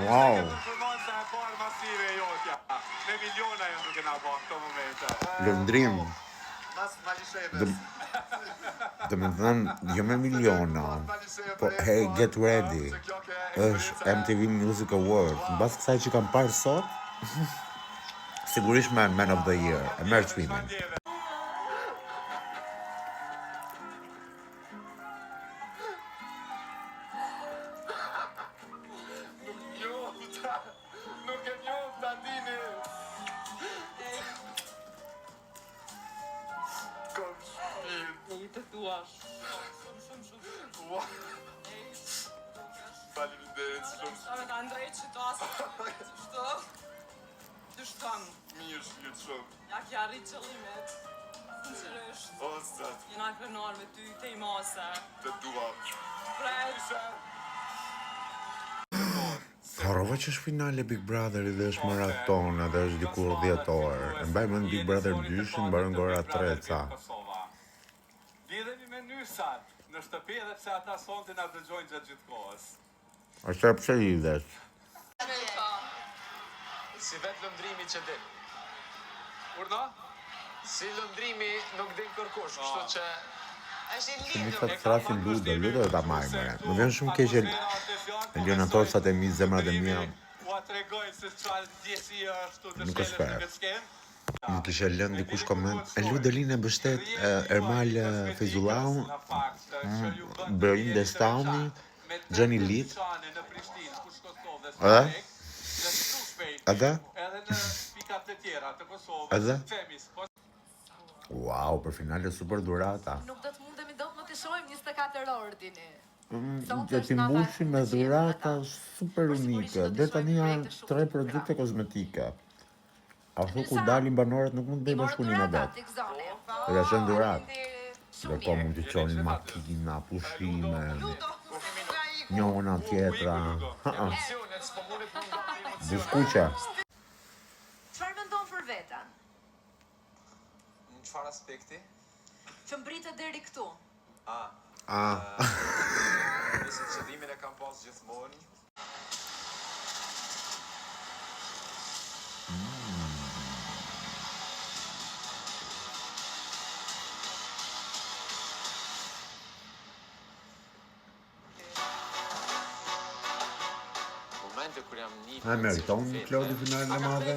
Wow. Performanca e parë masive e jotja. Me miliona janë duke na pa këto momente. Lëndrim. Mas Malishevës. Dhe me thënë, jo me miliona, po hey, get ready. Është MTV Music Award. Në bazë kësaj që kam parë sot, sigurisht man, man of the year, e merr çmimin. Nuk njohta, nuk e njohta dini. Kom shpirt. E të dua shumë, shumë, shumë, shumë. Ua. Faleminderit shumë. Sa ta ndrej që të asë, qështu, dështon, Mirë shpirt shumë. ja kja arrit qëllimet, sinqerisht, O zot, jena krenar me ty, te i mase, të dua. pret, Harrova që është finale Big Brother dhe është maratona dhe është dikur dhjetor. E mbaj mend Big Brother 2-shin mbaron nga ora 3 ca. Lidhemi me nysat në shtëpi edhe pse ata sonte na dëgjojnë gjatë gjithë kohës. Atëherë pse lidhesh? Si vetë lëndrimi që din. Urdhë? Si lëndrimi nuk din kërkush, kështu që Është i Shumica lidhur. të thrasin Ludo, Ludo do ta marrë more. Më vjen shumë keq El- Eliona Tosat e mi, zemrat e mia. Ua tregoj se çfarë ndjesi është të Nuk është shelësh fair. në këtë skemë. Më kishe lënë dikush koment. E Ludo Lin e mbështet e, Ermal e, Fejzullahu, mm, Berim Destani, Johnny Lit. Edhe? Edhe? Edhe në pikat e tjera të Kosovës. Edhe? Themi, s'po Wow, për finale super dhurata. Nuk do të mundemi dot më të shohim 24 orë dini. Mm, Sonte Do është t'i nata e mbushim me fundit që jemi me dhurata ta. super Por sigurisht unike. do t'i Deri tani shohim janë projekte shumë tre të bukura. produkte kozmetike. A thu kur Nysa, dalin banorët nuk mund të I bëj morët bashkëpunim me dhuratat, vet. i gëzoni. Do ka qenë dhuratë. Faleminderit. Shumë Ndërkohë mirë. mund t'i çonin makina, pushime, Ludo, njëna tjetra. Ha, ha. emocionet s'po mundet më nga emocionet. Buzkuqe. Çfarë mendon për veten? Në çfarë aspekti? Që mbritet deri këtu. Ah, Ah, nëse qëllimin e kam pas gjithmonë, momente kur jam një a meriton Klodi finalen e madhe?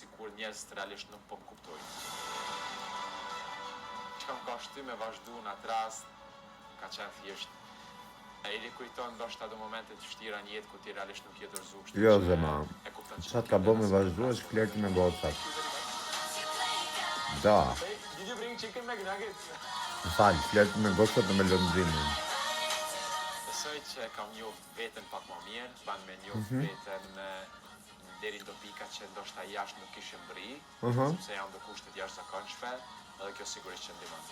Sikur njerëzit realisht nuk po më kuptojnë. Çka më ka shty me vazhdu në atë rast, ka qenë thjesht e i rikujton ndoshta do momente të vështira në jetë ku ti realisht nuk je dorëzu, kështu Jo që zema. e kupton që Qa të ka bë me vazhdu është flerti me gocat. Da. Did you bring chicken McNuggets? Më fal, flerti me gocat dhe me lëndrimin. Besoj që kam njoft veten pak më mirë, ban me njoft veten e, deri në do pika që ndoshta jashtë nuk kishim mbri, sepse janë do kushte të jashtëzakonshme, edhe kjo sigurisht që ndihmon.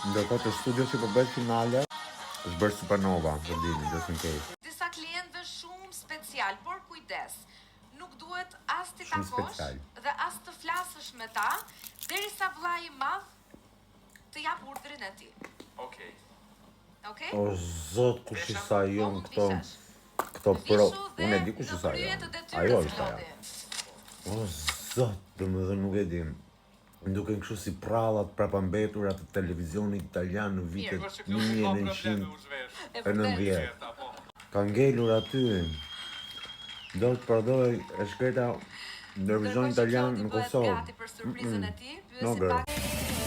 Ndërkohë të studio që po bëhet finale, është bërë Supernova, të dini, just in case. Disa klientëve shumë special, por kujdes. Nuk duhet as t'i Shumë takosh special. dhe as të flasësh me ta derisa vllai i madh të jap urdhrin e tij. Okej. Okej? O zot, kush i sajon Po, mund këto vishesh. këto pro. Vishu dhe Unë e di kush i në krye sajon. të detyrës, Ajo është ajo. Klodi. O zot, domethënë nuk e di. Më duken kështu si prallat prapambetura të televizionit italian në vitet Mirë, që Klodi ka probleme u zhvesh. E vërtet. 1990. Ta, po. Ka ngelur aty. Do të prodhoj e shkreta në televizion Ndërkohë që italian Klodi në bëhet Kosovë. gati për surprizën e tij, No pyesim girl. pak.